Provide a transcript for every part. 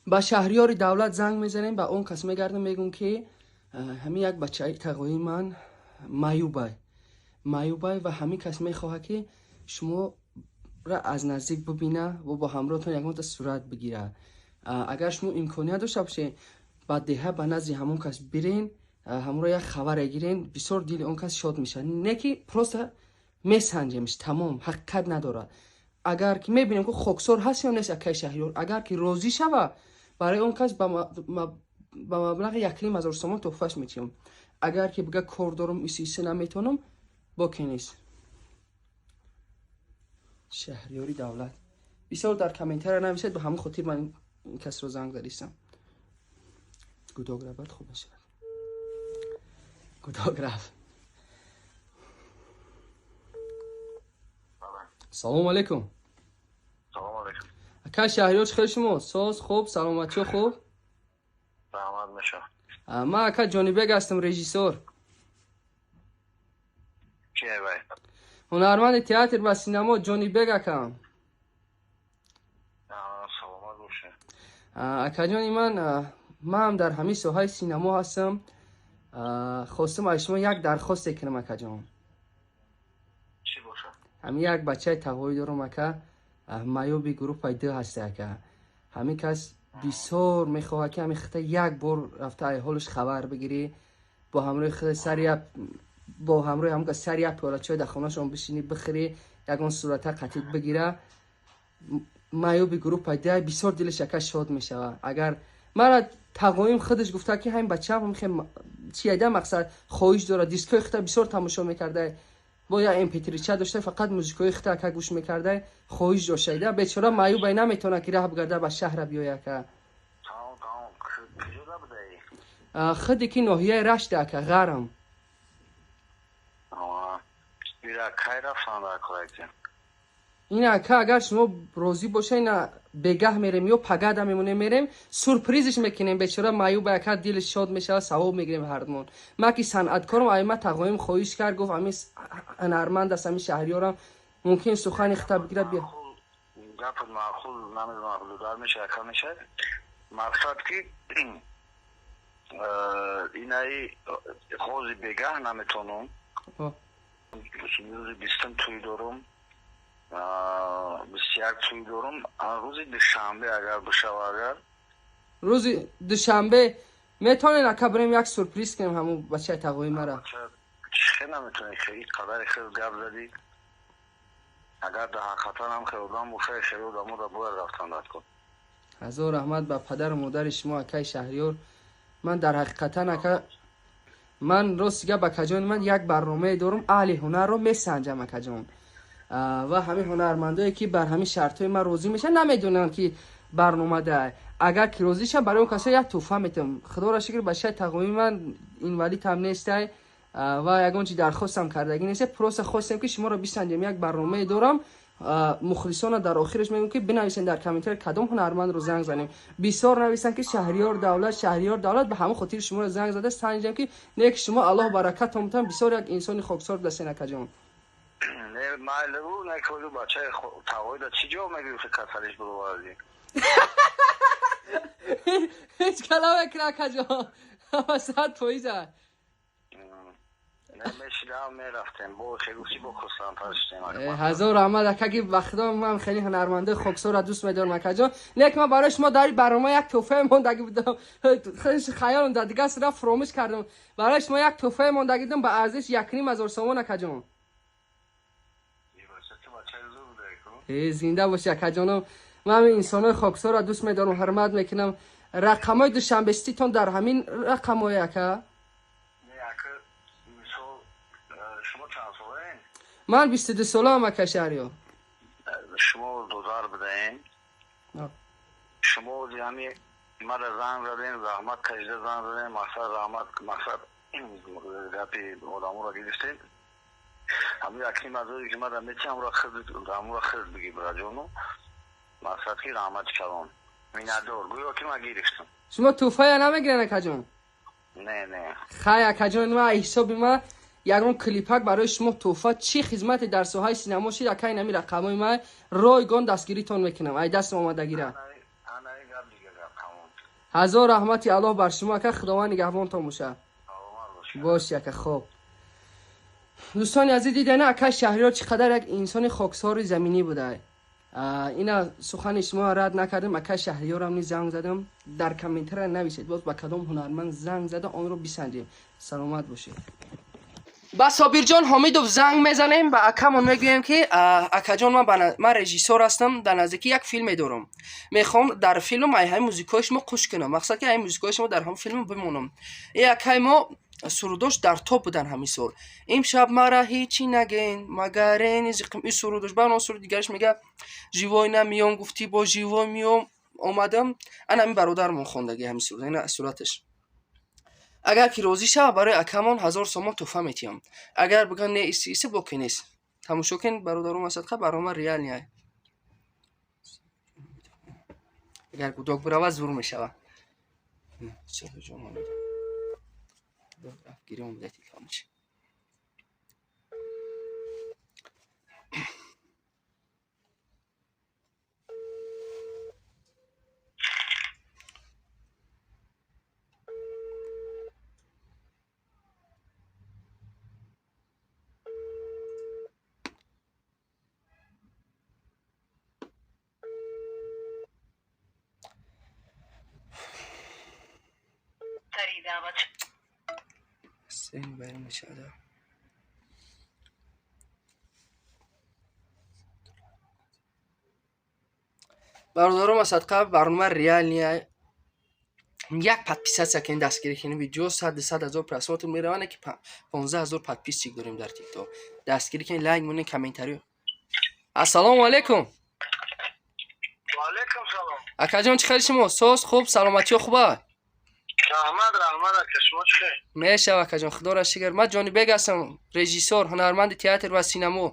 Ба Шаҳриёри Давлат занг мезанем, ба он кас мегардам, мегӯм, ки ҳамин як бачаи тағои ман маъюбай, маъюбай, ва ҳамин кас мехоҳад, ки шуморо аз наздик бибина ва бо ҳамроҳтон ягонта сурат бигира. Агар шумо имконият дошта бошед, ба деҳа, ба назди ҳамон кас бирен, ҳамонро як хабаре гирен, бисёр дили он кас шод мешавад. Не ки просто месанҷемш, тамом, ҳақиқат надорад. Агар ки мебинем, ки хоксор ҳаст ё нест акаи Шаҳриёр, агар ки розӣ шава, барои он кас ба маблағи 1500 сомон тӯҳфаш метиҳам. Агар ки бига, кор дорам, иси иси, наметавонам, боке нест. Шаҳриёри Давлат бисёр дар комментария нависед, ба ҳамон хотир ман ин касро занг задистам. Гудок равад, хуб мешавад. Гудок рафт. Салому алейкум. Салому алейкум. Ака Шаҳриёр, чӣ хел шумо? Соз, хуб, саломатчиё, хуб? Раҳмат, меша. Ман ака Ҷонибек ҳастам, режиссёр. Кие вай? Ҳунарманди театр ва синамо Ҷонибек, акам. Саломат бошед. Акаҷони ман, манам дар ҳамин соҳаи синамо ҳастам. Хостам аз шумо як дархосте кунам, акаҷон. Чӣ бошад? Ҳамин як бачаи тағоӣ дорам, ака, маъюби группаи д ҳаста, ака. Ҳамин кас бисёр мехоҳад, ки ҳамин хита як бор рафта ай ҳолаш хабар бигирӣ, бо ҳамроҳи худ сари як, бо ҳамроҳи ҳамон кас сари як пиёла чой дар хонашон бишинӣ, бихӯрӣ, ягон сурата қатид бигира. Маъюби группаи д, бисёр дилаш, ака, шод мешавад. Агар мара тағоим худаш гуфта, ки ҳамин бачаам чи айда мақсад хоҳиш дорад, дискҳои хита бисёр тамошо мекарда, бо як mp3 дошта, фақат музикаҳои хита, ака, гӯш мекарда, хоҳиш доштаида. Бечора маъюбай, наметавонад, ки раҳ бигарда, ба шаҳра биёя, ака. Тамом, тамом. Куҷода будаӣ? Худе ки ноҳияи Рашта, ака, Ғарм. Ира кай рафтан дар корайти? Ин, ака, агар шумо розӣ бошед, ина бегаҳ мерем ё пагада мемонем, мерем, сюрпризиш мекунем. Бечора маъюба, ака, дилаш шод мешавад, савоб мегирем ҳардумон. Ман ки санъаткорам, ай ма тағоим хоҳиш кард, гуфт, ҳамин ҳунарманд аст, ҳамин Шаҳриёрам, мумкин сухани хита бигирад, бия. Гапот маъқул, намедонам, зудтар мешавад, кам мешавад. Мақсад ки инаи ҳози бегаҳ наметонам, рӯзи 20-ум тӯй дорум, 21 тӯй дорум. Рӯзи душанбе агар бишава, агар. Рӯзи душанбе метавонед, ака, бирем, як сюрприз кунем ҳамун бачаи тағои мара? Чӣ наметавонӣ? Хеле қадари хел гап задӣ. Агар дар ҳақиқатан ҳам хел одам боша, хеле одамода бояд рафтан дар кор. Ҳазор раҳмат ба падару модари шумо, акаи Шаҳриёр. Ман дар ҳақиқатан, ака, ман рости гап, акаҷони ман, як барномае дорум, аҳли ҳунарро месанҷам, акаҷон, ва ҳамин ҳунармандое, ки бар ҳамин шартҳои ман розӣ мешаванд, намедонам, ки барномада, агар ки розӣ шавам, барои он касо як тӯҳфа метавам. Худоро шукр, бачаи тағои ман инвалид ҳам нестай ва ягон чи дархостам кардагӣ нест. Просто хостем, ки шуморо бисанҷем. Як барномае дорам, мухлисона дар охираш мегӯм, ки бинависен дар комментария, кадом ҳунармандро занг занем. Бисёр нависанд, ки Шаҳриёр Давлат, Шаҳриёр Давлат. Ба ҳамон хотири шуморо занг зада санҷем, ки не ки шумо, Аллоҳ баракатон бутан, бисёр як инсони хоксор будастен, акаҷон. Не, майли, ӯ наколи бачаи тағоида чӣ ҷавоб мегирифти, касалиш бироварди? Ҳеҷ каламе кина, акаҷон, 100%. Мешидам, мерафтем, бо хелуси, бо хурсандтар шудем. Ҳазор раҳмат, ака, ки ба худо ман хеле ҳунармандаи хоксорро дӯст медорам, акаҷон. Не ки ман барои шумо дар ин барнома як тӯҳфае мондагӣ будам, хаёлам дар дигар сира, фуромӯш кардам. Барои шумо як тӯҳфае мондагӣ будам ба арзиши 1500 сомон, акаҷон. Зинда бошӣ, акаҷоном. Ман ҳамин инсонҳои хоксорро дӯст медорам, ҳурмат мекунам. Рақамҳои душанбеститон дар ҳамин рақамҳое, ака? Шумо чанд солаен? Ман 22 солаам, ака Шаҳриёр. Шумо додар будаен. Шумо ҳами мара занг задем, заҳмат кашида занг задем. Мақсад, раҳмат, мақсад, гапи одаморо гирифтем. Ҳамин якним ҳазоре, ки мара метиҳам, ҳамура хирд биги, бираҷону. Мақсад ки раҳмати калон, миннатдор, гӯё ки ман гирифтам. Шумо тӯҳфая намегирен, акаҷон? Не, не. Хай, акаҷон, ма ҳисоби ма ягон клипак барои шумо тӯҳфа, чӣ хизмате дар соҳаи синамо шид, ака, инами рақамҳои ман, ройгон дастгиритон мекунам, ай дастам омадагира. Анаи гап. Ҳазор раҳмати Аллоҳ бар шумо ака, Худованд нигаҳбонтон боша. Бош ака. Хоб дӯстони азиз, дидена ака Шаҳриёр чӣ қадар як инсони хоксори заминӣ буда. Ина сухани шумо рад накардем, ака Шаҳриёрам низ занг задам. Дар комментария нависед боз ба кадом ҳунарманд занг зада, онро бисанҷем. Саломат бошед. Ба Собирҷон Ҳомидов занг мезанем, ба акамон мегӯем ки акаҷон, ман режиссёр ҳастам, дар наздикӣ як филме дорам, мехоҳам дар филм ай ҳамин музикаҳои шумо қуш кунам, мақсад ки ҳамин музикаҳои шумо дар ҳамин филм бимонам. И акаи мо сурудош дар топ будан ҳамин сол. Имшаб мара ҳечи наген, магарени зиқим, и сурудош. Баъд он суруд дигараш мега живой намиём, гуфтӣ бо живой миём омадам. Ана ҳамин бародармон хондаги ҳамин суруд, ина сураташ. Агар ки розӣ шава, барои акамон 1000 сомон тӯҳфа метиҳам. Агар бигӯяд не, иси иси, боке нест. Тамошо кун бародарум, асадқа барнома реальный. Агар гудок бирава, зур мешава. Гирён буда телефонаш. Бародаром, асадқа барнома реальный. Як подписаться кунед, дастгирӣ кунед, видео 100 ҳазор просмотр мераванд, ки 15 ҳазор подписчик дорем дар тикток. Дастгирӣ кунед, лайк монед, комментарио. Ассалому алайкум. Ва алайкум салом. Акаҷон, чӣ хел шумо? Соз, хуб, саломатиё хуба? Раҳмат, раҳмат ака, шумо чӣ хел? Мешава акаҷон, худоро шукр. Ман Ҷонибек ҳастам, режиссёр, ҳунарманди театр ва синамо.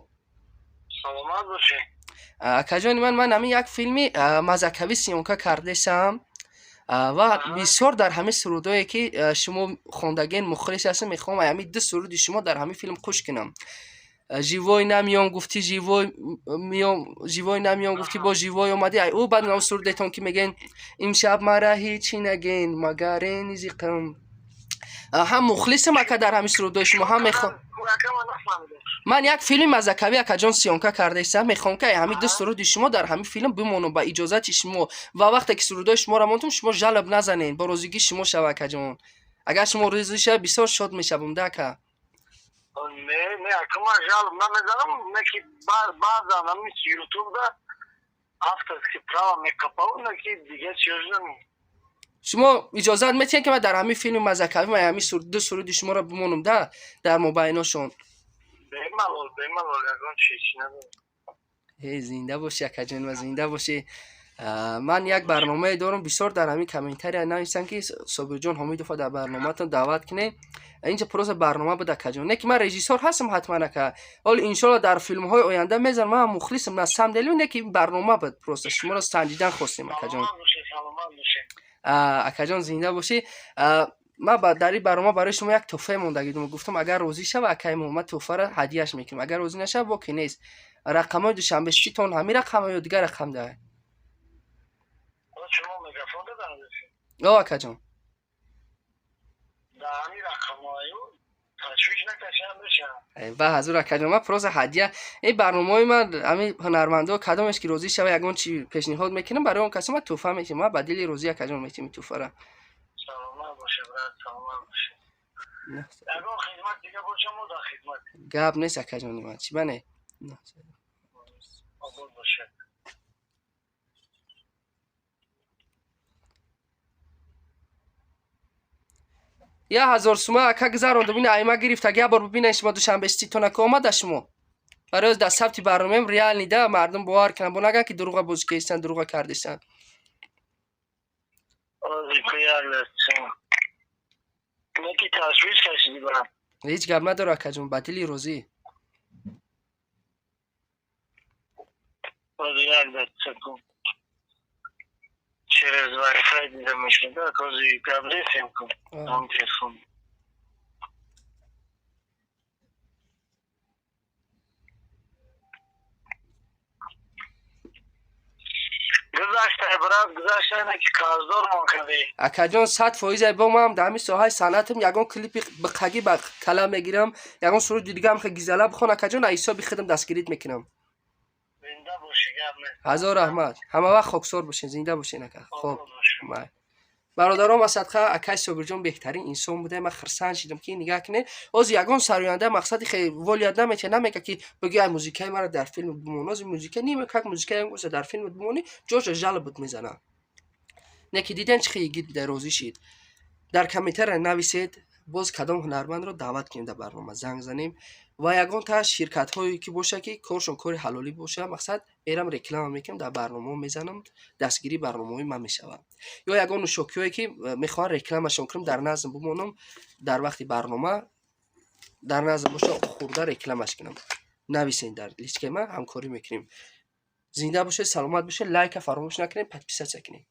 Саломат бошед. Акаҷони ман ҳамин як филми мазакавӣ съёмка кардесам ва бисёр дар ҳамин сурудое ки шумо хондагин мухлис ҳастам, мехоҳам ҳамин ду суруди шумо дар ҳамин филм қуш кунам. Живой намиём, гуфтӣ живой миём, живой намиём, гуфтӣ бо живой омадӣ. Ай ӯ баъд нав сурудетон ки мегӯен имшаб мара ҳечи наген, магарени зиқам. Ҳам мухлисам ака дар ҳамин сурудои шумо, ҳам мехоҳам. Ака, ман нафаҳмидам. Ман як филми мазакавӣ акаҷон съёмка кардаистам, мехоҳам ки ҳамин ду суруди шумо дар ҳамин филм бимонам ба иҷозати шумо, ва вақте ки сурудои шуморо мондум, шумо жалоб назанед, бо розигии шумо шава акаҷон. Агар шумо розӣ шавед, бисёр шод мешавам да ака. Не, не, ака, ман жалоб намезанам, не ки баъзан ҳамин ютубда авторский права мекапав, не ки дига чиёш нами. Шумо иҷозат метиҳед ки ман дар ҳамин филми мазакавӣ ман ҳамин ду суруди шуморо бимонам да дар мобайношон? Бемалол, бемалол, ягон чиз надорам. Ҳе, зинда бошӣ акаҷон ва зинда бошӣ. Ман як барномае дорам, бисёр дар ҳамин комментария нависам ки Собирҷон Ҳомидовро дар барномаатон даъват кунед. Инҷа просто барнома буд акаҷон. Не ки ман режиссёр ҳастам ҳатман ака. Ҳоло иншоалло дар филмҳои оянда мезанам, ман мухлисам на самом деле, не ки барнома буд, просто шуморо санҷидан хостем акаҷон. Саломат бошед, саломат бошед. Акаҷон, зинда бошӣ. Ман дар ин барнома барои шумо як тӯҳфае мондагӣ дорам. Гуфтам агар розӣ шава акаи мо, ман тӯҳфаро ҳадияш мекунам. Агар розӣ нашава, боке нест. Рақамҳои душанбеситон ҳамин рақам ё дигар рақам даҳед? Шумо мегафон додам? О, акаҷон. Дар ҳамин рақамҳою ташвиш накашам бешам. Ба ҳазур акаҷон, ман просто ҳадия ин барномаҳои ман ҳамин ҳунармандо кадомеш ки розӣ шава, ягон чи пешниҳод мекунам, барои он касо ман тӯҳфа метиҳам. Ман ба дили розӣ акаҷон метиҳам ин тӯҳфаро. Саломат бошед, брат, саломат бошед. Ягон хидмат дига боша, мо дар хидмат. Гап нест акаҷони ман, чӣ бане? Обод бошед. 1000 сума ака гузарондум, ина айма гирифтаг, як бор бибинед шумо душанбе ситона ки омада шумо. Барои дар сабти барномаем реальный да мардум бовар кунанд, бо наган ки дурӯға бозӣ кардистан, дурӯға кардистан. Ташвиш кашидӣ брат. Ҳеҷ гап надорад акаҷон, ба дили розӣ. Ҳозир як дақиқа кун. Через Wi-Fi дида мешавад, ҳозир гап ресем кун. Ҳам телефон. Гузаштай, брат, гузаштай, на ки қарздор мон кардӣ. Акаҷон, 100% бо ман дар ҳамин соҳаи санъатам ягон клипи биқагӣ ба кала мегирам, ягон суруди дигаам хе гизала бихон, акаҷон, аз ҳисоби худам дастгирит мекунам. Зинда бошӣ, гап нест. Ҳазор раҳмат, ҳама вақт хоксор бошен, зинда бошен, ака. Хоб. Май. Бародарон ва садқа, акай Собирҷон беҳтарин инсон буда. Ман хирсанд шидам, ки нигаҳ кунед, ҳозир ягон сароянда мақсади хе волият наметиҳад, намега, ки бигӯ, ай музикаи маро дар филм бимон. Ҳозир музика ниме как музикаи ягон дар филм бимонӣ, ҷоша жалобат мезанад. Не ки дидем, чӣ хе йигит буда, розӣ шид. Дар комментария нависед, боз кадом ҳунармандро даъват кунем, дар барнома занг занем ва ягон та ширкатҳое ки боша, ки коршон кори ҳалолӣ боша, мақсад мерам, реклама мекунам, дар барномаҳо мезанам, дастгирии барномаҳои ман мешавад. Ё ягон нӯшокиҳое ки мехоҳам рекламашон кунам, дар назм бимонам, дар вақти барнома дар назм боша, хурда рекламаш кунам, нависен дар личкаи ман, ҳамкорӣ мекунем. Зинда бошед, саломат бошед, лайка фаромӯш накунед, подписаться кунед.